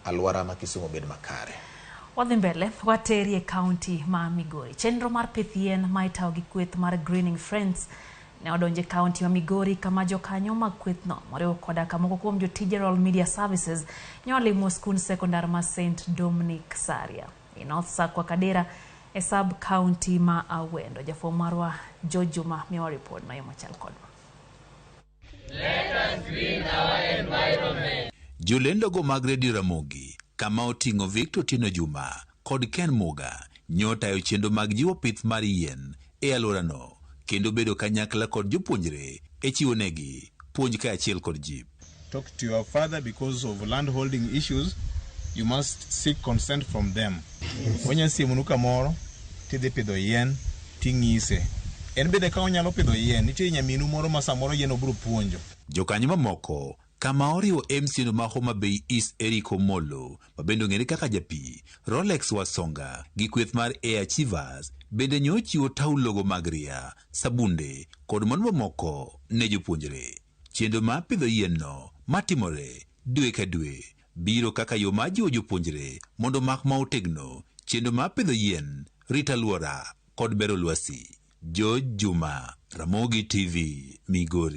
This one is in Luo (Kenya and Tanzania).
Alwora ma Kisumu bed makare. Wadhi mbele, wateri e kaunti ma Migori. Chenro mar pith yien ma itayo gi kweth mar Greening Friends ne odonjo e kaunti ma Migori kama jokanyo mag kwethno moriwo koda ka moko kuom jotije Royal Media Services ne olimo skund sekondar ma St Dominic Saria e North Sakwa Kadera e sub county ma Awendo. Jafwambo marwa George Juma miyowa ripod no machal kodwa. Jolendogo mag Redio Ramogi kama oting'o Victor Otieno Juma kod Ken Muga nyotayo chenro mag jiwo pith mar yien e alworano kendo bedo kanyakla kod jopuonjre e chiwo negi puonj kaachiel kod jip. Talk to your father because of land holding issues. You must seek consent from them. Onya siemonu kamoro tidhi pidho yien ting'ise. En bende ka onyalo pidho yien, nitie nyaminu moro ma samoro yien obiro puonjo. Jokanyo mamoko kama oriwo MCA ma Homa Bay East Eric Omolo ma bende ong'ere kaka Japi, Rolex Wasonga gi kweth mar Air Achievers bende nyo ochiwo taulogo mag ria, sabunde kod mwandu mamoko ne jopuonjre. Chenro mar pidho yien no matimore dwe ka dwe biro kaka yo mar jiwo jopuonjre mondo omak ma otegno chenro mar pidho yien, rito alwora kod bero lwasi. George Juma, Ramogi TV, Migori.